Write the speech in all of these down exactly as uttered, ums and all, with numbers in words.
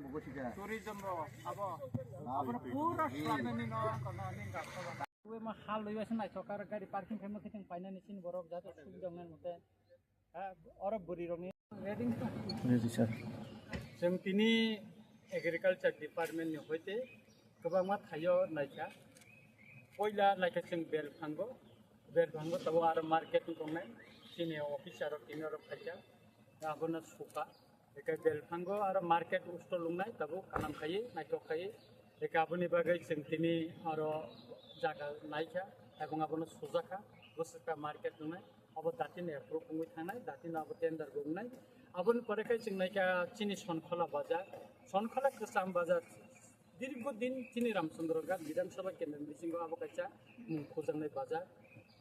Tourism rok abo, abo pura swnamnani no, no, no, no. Uwe ma hal loi waisa naithok, ar gari parking khaima khe chwng painani chini borok jato subida wngnai mate. Ha, oro bwrwi rokni. Ready, sir. Chwng tini agriculture department ni hoite kwbangma thaio naikha. Poila naikha chwng belphango, belphango tabuk aro market wng tongnai. Chini officer rok tini oro phaikha, abono suka. Eka belphango aro market stall wngnai tabuk kanam khaiwi naithok khaiwi. Eka aboni bagwi chwng tini oro jaga naikha, ebong abono sujakha, bwswkha market wngnai. Abo datino approve wngwi thangnai, datino abo tender bo wngnai. Aboni pore khe chwng naikha chini Sonkhola bazar, Sonkhola kwcham bazar, dirgo din chini Ramchandra Ghat Bidhan Sabha Kendra ni bisingo abo kaisa mung khujaknai bazar.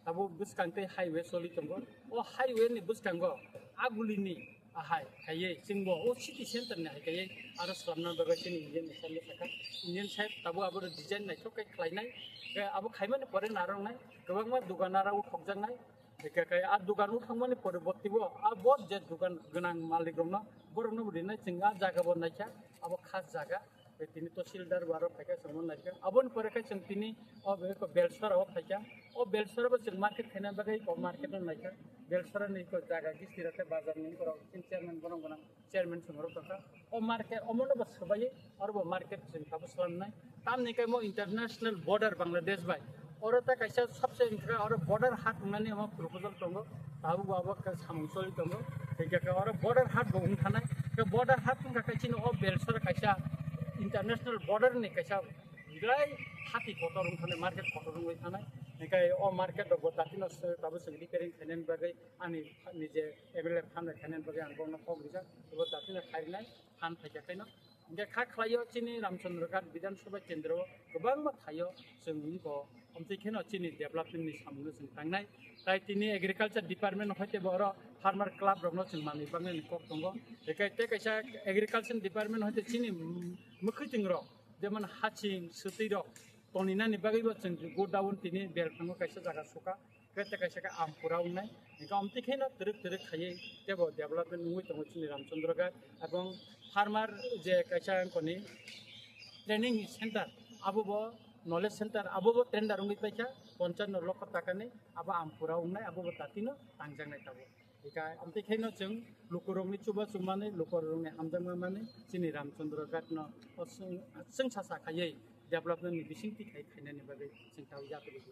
Abo bwskang tei highway choli tongo. O highway ni bwskango Aguli ni ahai khaiwi chwngbo o city center ni hai khaiwi aro slamna bagwi chini Indian side ni saka. Indian side tabuk abo design naithok khe khlainai. Khe abo khaimani pore narwknai, kwbangma dugan aro uthokjaknai. Hingkhe khe a dugan uthokmani poriborti bo a bo je dugan gwnang malik rokno borokno bo rinai chwng a jaga bo naikha abo khas jaga. Tei tini tahsildar bo aro phaikha chwngno naikha. Aboni pore khe chwng tini o be ko Belsora o phaikha. O Belsora bo chwng market khaina bagwi o market no naikha. Belsora ni ko jaga gisira tei bazar ni borok chini chairman borok gwnang. Chairman songro tongkha. O market, omono bo swbai, oro bo market chwng kabo swlamnai. Tamni khe mo international border Bangladesh bai. Oro ta kaisa sabse wngkha, oro border hat wngnani omo proposal tongo. Tabuk bo abo khe samung choli tongo. Hingkhe khe oro border hat bo wngkhanai. Khe border hat wngkha khe chini o Belsora kaisa international border ni kaisa belai hati kotor wngkhanai, market kotor wngwi thanai. Hingkhe o market rok bo datino se tabuk chwng repairing khainani bagwi ani nije M L A phan rok khainani bagwi ang bono kok rijak, ebo datino khainai phan phaikha khaino. Hingkhe kha khlaio chini Ramchandra Ghat Bidhan Sabha Kendro kwbangma thaio chwng wngkho, omtwi kheno chini development ni samungno chwng tangnai. Tai tini agriculture department hoite bo oro farmer club rokno chwng manwi pangnani kok tongo. Hingkhe tei kaisa agriculture department hoite chini mwkhwtwng rok jemon haching, swtwi rok toninani bagwi bo chwng godown tini belphango kaisa jaga suka. Kete kaisa khe ampura wngnai. Hingkhe omtwi kheno twrwk twrwk khaiwi tebo development wngwi tongo chini Ramchandra Ghat. Ebong farmer je kaisa wngkoni training center, abo bo knowledge center, abo bo tender wngwi paikha ponchash lokho takani, abo ampura wngnai, abo bo datino tangjaknai tabuk. Hingkhe omtwi kheno chwng lukurokni chuba chumani, lukurokni hamjakma mani chini Ramchandra Ghat no o chwng, chwng sasa khaiwi development ni bisingtwi khai khainani bagwi chwng tabuk yapri.